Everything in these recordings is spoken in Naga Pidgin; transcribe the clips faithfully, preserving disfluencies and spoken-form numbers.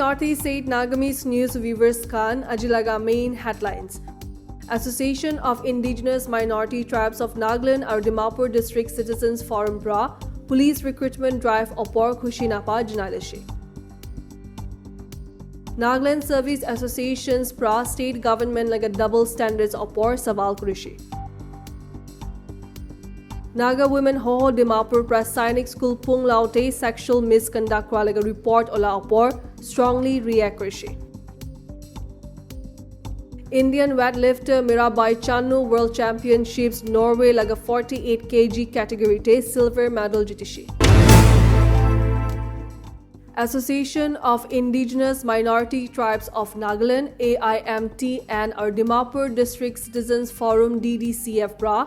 Northeast State Nagamese News viewers khan, aji laga main headlines. Association of Indigenous Minority Tribes of Nagaland aru Dimapur District Citizens Forum pra police recruitment drive opor khushi napa janai dishi. Nagaland Service Associations pra state government laga double standards opor sawal kurishi. Naga women Hoho Dimapur pra Sainik School Punglao te sexual misconduct kura laga report ola opor strongly react kurishi. Indian weightlifter Mirabai Chanu World Championships Norway laga forty-eight K G category te silver medal jitishi. Association of Indigenous Minority Tribes of Nagaland, A I M T N, aru Dimapur District Citizens Forum, D D C F, pra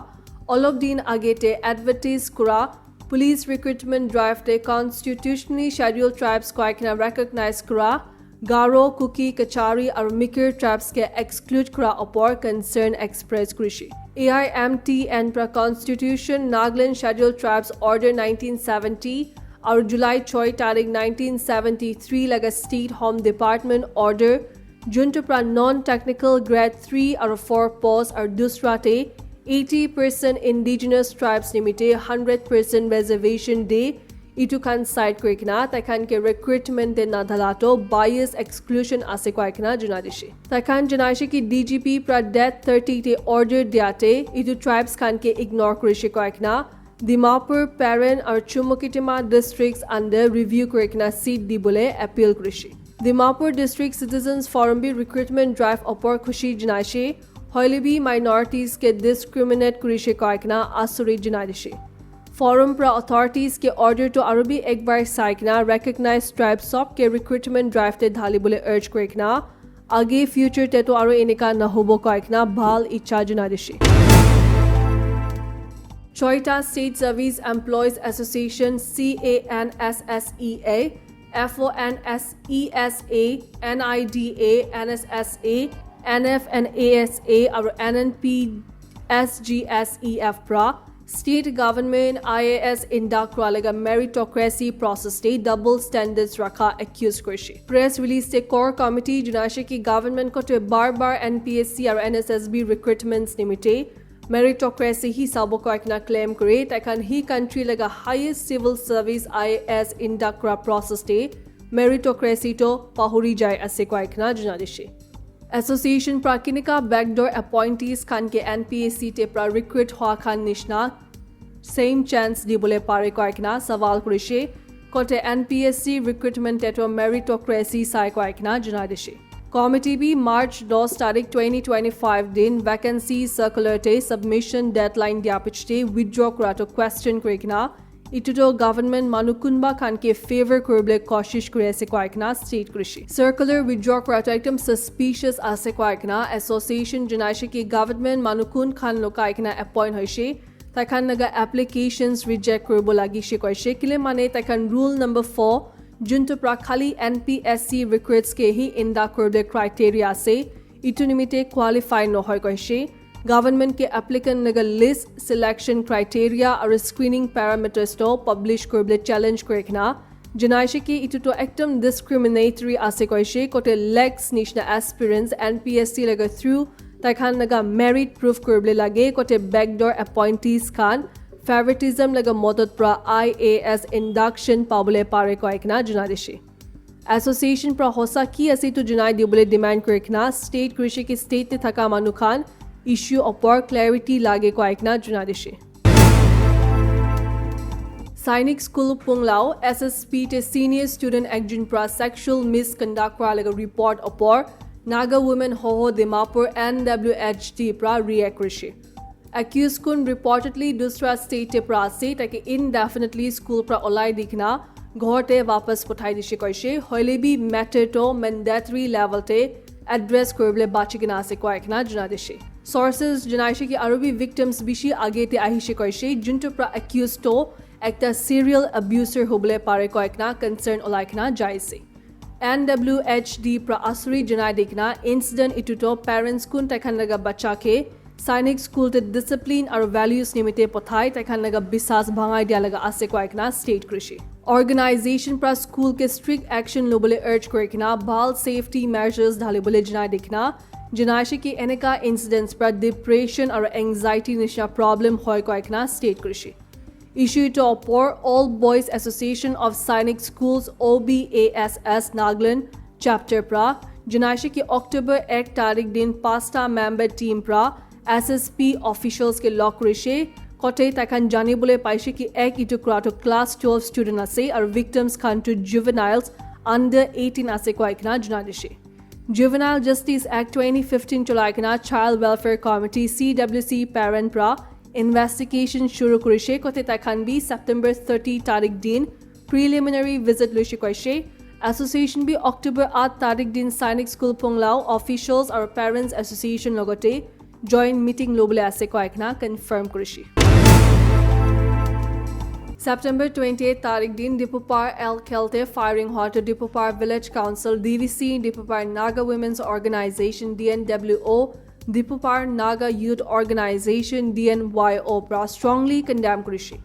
olop din age te advertise kura police recruitment drive te constitutionally scheduled tribes koi kena recognize kura Garo, Kuki, Kachari aru Mikir tribes ke exclude kura opor concern express kurishi. A I M T N pra Constitution, Nagaland Scheduled Tribes Order nineteen seventy aru July choi tarik nineteen seventy-three laga State Home Department Order, juntu pra non-technical grade three aru four post aru dusra te eighty percent indigenous tribes nimite hundred percent reservation de itu khan side kuri kena tai khan ke recruitment de nadala to bias exclusion ase koi kena janai dishi. Tai khan janai shi ki D G P pra date thirty te order dia te itu tribes khan ke ignore kuri shi koi kena Dimapur, Peren aru Chumukedima districts under review kuri kena seat dibole appeal kurishi. Dimapur District Citizens Forum bi recruitment drive opor khushi janaishi, hoile bi minorities ke discriminate kurishi koi kena asuri janai dishi. Forum pra authorities ke order to aru bi ek bar sai kena recognized tribes sob ke recruitment drive te dhalibole urge kuri kena age future te to aru enika nahobo koi kena bhal icha janai dishi. Choita State Service Employees Association, C A N S S E A, F O N S E S A, N I D A, N S S A, N F and A S A, aru N N P S G S E F pra state government I A S induct kura laga meritocracy process te double standards rakha accuse kurishi. Press release te core committee janaishi ki government kote bar bar N P S C aru N S S B recruitments nimite meritocracy hi sabo koi kena claim kuri, tai khan hi country laga highest civil service I A S induct kura process te meritocracy to pahuri jai ase koi kena janai dishi. Association pra kinika backdoor appointees khan ke N P S C te pra recruit hua khan nishna same chance dibole pare koi kena sawal kurishi. Kote N P S C recruitment te to meritocracy sai koi kena janai dishi. Committee bi March dos tarik twenty twenty-five din vacancy circular te submission deadline dia pichete withdraw kura to question kuri kena itu to government manu kunba khan ke favor kuribole koshish kuri ase koi kena state kurishi. Circular withdraw kura to ekdam suspicious ase koi kena association janaishi ki government manu kun khan lokai kena appoint hoishe tai khan laga applications reject kuribo lagi she koishe kile mane tai khan rule number four juntu pra khali N P S C recruits ke hi inda kuribole criteria ase itu nimite qualify nohoi koishe. Government ke applicant laga list, selection criteria aru screening parameters to publish kuribole challenge kuri kena janai shi ki itu to ekdam discriminatory ase koishe kote lakhs nishna aspirants N P S C laga through tai khan laga merit proof kuribole lage kote backdoor appointees khan favoritism laga modot pra I A S induction pabole pare koi kena janai dishe. Association pra hosa ki ase etu janai dibole demand kuri kena state kuri she ki state te thaka manu khan issue opor clarity lage koi kena janai dishe. Sainik School Punglao S S P te senior student ekjon pra sexual misconduct kura laga report opor Naga Women Hoho Dimapur N W H D pra react kuri she. Accused kun reportedly dusra state te pra ase, tai ke indefinitely school pra olai di kena ghor te wapas pothai dishe koishe, hoile bi matter to mandatory level te address kuribole bachi kena ase koi kena janai dishe. Sources janai she ki aru bi victims bishi age te ahishe koishe, juntu pra accused to ekta serial abuser hobole pare koi kena concern olai kena jai ase. N W H D pra asuri janai di kena incident itu to parents kun tai khan laga bacha ke Sainik School te discipline aru values nimite pothai tai khan laga bisas bhangai dia laga ase koi kena state kuri she. Organization pra school ke strict action lobole urge kuri kena bhal safety measures dhalibole janai dikhina, janaise ki eneka incidents pra depression aru anxiety nishina problem hoi koi kena state kurishe. Issue to opor All Boys Association of Sainik Schools, O B A S S Nagaland chapter pra janaise ki October ek tarik din pasta member team pra S S P officials ke log kurishe. Kote taikhan janibole paishe ki ek itu kura to class twelve student ase aru victims khan to juveniles under eighteen ase koi kena janai dishe. Juvenile Justice Act twenty fifteen cholai kena Child Welfare Committee, C W C, parent pra investigation shuru kurishe. Kote taikhan bi September thirty tarik din preliminary visit loishe koishe. Association bi October eight tarik din Sainik School Phunglao officials aru parents association logote joint meeting lobole ase koi kena confirm kurishe. September twenty-eight tarik din Dipupar L Khelte firing hua to Dipupar Village Council, D V C, Dipupar Naga Women's Organization, D N W O, Dipupar Naga Youth Organization, D N Y O pra strongly condemn kurishe.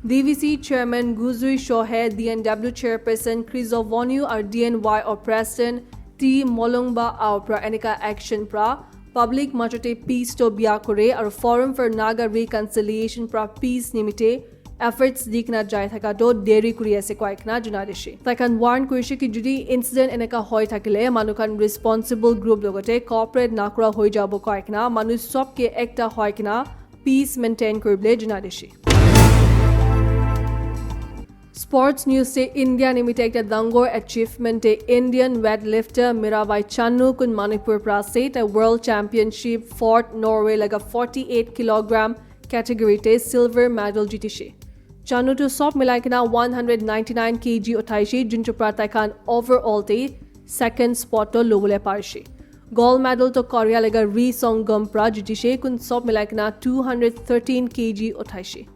D V C Chairman Guzui Shohe, D N W Chairperson Krizo Vonyu aru D N Y O President T Molongba Ao pra eneka action pra public majote peace to bia kore aru Forum for Naga Reconciliation pra peace nimite efforts dikna jai thaka to deri kuri ase koi kena janai dishe. Taikhan warn kurishe ki jodi incident eneka hoi thakile manu khan responsible group logote cooperate nakura hoi jabo koi kena manu sob ke ekta hoi kena peace maintain kuribole janai dishe. Sports news te India nimite ekta dangor achievement te Indian weightlifter Mirabai Chanu kun Manipur pra ase, tai World Championship Fort Norway laga forty-eight kilogram category te silver medal jitishe. Chanu tu sob milai kena one hundred ninety-nine K G uthaishe, juntu pra tai khan overall te second spot to lobole parishe. Gold medal to Korea laga Ri Song Gum pra jitishe, kun sob milai kena two hundred thirteen K G uthaishe.